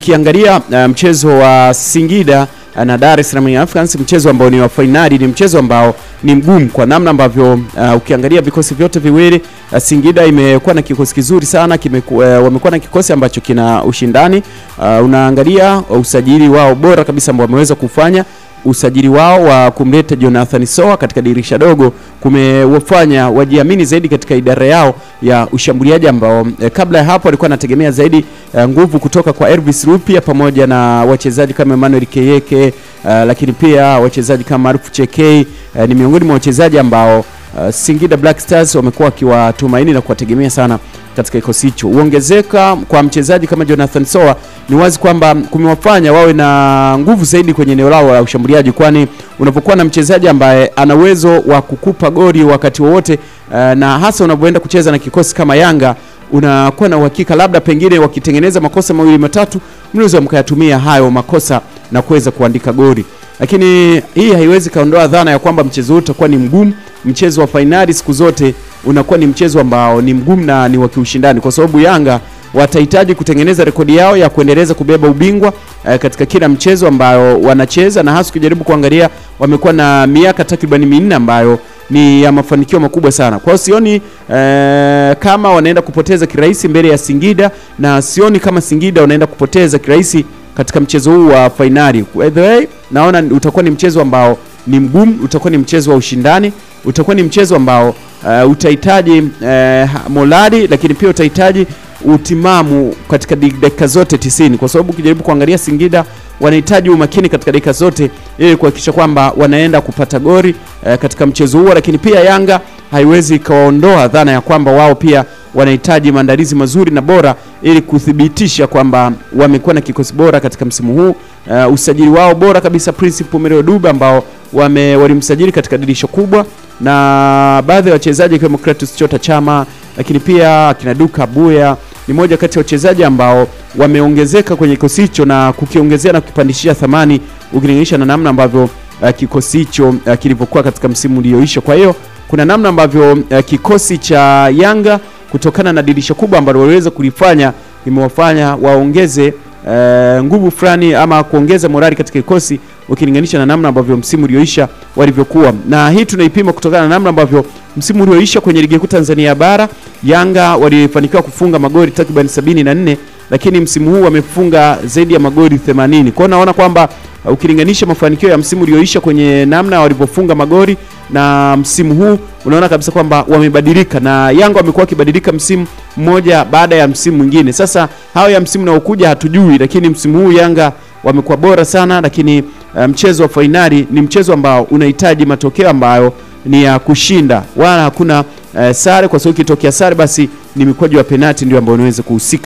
Ukiangalia mchezo wa Singida na Dar es Salaam Africans, mchezo ambao ni wa fainali, ni mchezo ambao ni mgumu kwa namna ambavyo ukiangalia vikosi vyote viwili. Singida imekuwa na kikosi kizuri sana, wamekuwa na kikosi ambacho kina ushindani. Unaangalia usajili wao bora kabisa ambao wameweza kufanya, usajili wao wa kumleta Jonathan Soa katika dirisha dogo kumewafanya wajiamini zaidi katika idara yao ya ushambuliaji, ambao kabla ya hapo walikuwa wanategemea zaidi nguvu kutoka kwa Elvis Rupia pamoja na wachezaji kama Emmanuel Keyeke, lakini pia wachezaji kama Aruf Chekei. Ni miongoni mwa wachezaji ambao Singida Black Stars wamekuwa wakiwatumaini na kuwategemea sana katika kikosi hicho. Uongezeka kwa mchezaji kama Jonathan Soa ni wazi kwamba kumewafanya wawe na nguvu zaidi kwenye eneo lao la ushambuliaji, kwani unapokuwa na mchezaji ambaye ana uwezo wa kukupa goli wakati wowote, na hasa unapoenda kucheza na kikosi kama Yanga, unakuwa na uhakika labda pengine wakitengeneza makosa mawili matatu mnaweza mkayatumia hayo makosa na kuweza kuandika goli. Lakini hii haiwezi kaondoa dhana ya kwamba mchezo huu utakuwa ni mgumu. Mchezo wa fainali siku zote unakuwa ni mchezo ambao ni mgumu na ni wa kiushindani, kwa sababu Yanga watahitaji kutengeneza rekodi yao ya kuendeleza kubeba ubingwa katika kila mchezo ambao wanacheza, na hasa ukijaribu kuangalia wamekuwa na miaka takriban 4 ambayo ni ya mafanikio makubwa sana. Kwa hiyo sioni kama wanaenda kupoteza kirahisi mbele ya Singida, na sioni kama Singida wanaenda kupoteza kirahisi katika mchezo huu wa fainali. By the way, naona utakuwa ni mchezo ambao ni mgumu, utakuwa ni mchezo wa ushindani, utakuwa ni mchezo ambao utahitaji morali, lakini pia utahitaji utimamu katika dakika zote 90, kwa sababu ukijaribu kuangalia Singida wanahitaji umakini katika dakika zote ili kuhakikisha kwamba wanaenda kupata goli katika mchezo huo. Lakini pia Yanga haiwezi kawaondoa dhana ya kwamba wao pia wanahitaji maandalizi mazuri na bora ili kuthibitisha kwamba wamekuwa na kikosi bora katika msimu huu. Usajili wao bora kabisa Prince Pumero Dube ambao walimsajili katika dirisha kubwa, na baadhi ya wachezaji kama Kratos Chota Chama, lakini pia akina Duka Buya ni moja kati ya wachezaji ambao wameongezeka kwenye kikosi hicho na kukiongezea na kukipandishia thamani ukilinganisha na namna ambavyo kikosi hicho kilivyokuwa katika msimu ulioisha. Kwa hiyo kuna namna ambavyo kikosi cha Yanga kutokana na dirisha kubwa ambalo waliweza kulifanya imewafanya waongeze nguvu fulani ama kuongeza morali katika kikosi ukilinganisha na namna ambavyo msimu ulioisha walivyokuwa. Na hii tunaipima kutokana na namna ambavyo msimu ulioisha kwenye ligi kuu Tanzania bara Yanga walifanikiwa kufunga magoli takriban 74, lakini msimu huu wamefunga zaidi ya magoli 80. Kwa hiyo naona kwamba ukilinganisha mafanikio ya msimu ulioisha kwenye namna walivyofunga magoli na msimu huu, unaona kabisa kwamba wamebadilika, na Yanga wamekuwa wakibadilika msimu mmoja baada ya msimu mwingine. Sasa hao ya msimu unaokuja hatujui, lakini msimu huu Yanga wamekuwa bora sana. Lakini mchezo wa fainali ni mchezo ambao unahitaji matokeo ambayo ni ya kushinda, wala hakuna sare, kwa sababu ikitokea sare basi ni mikwaju ya penalti ndio ambayo inaweza kuhusika.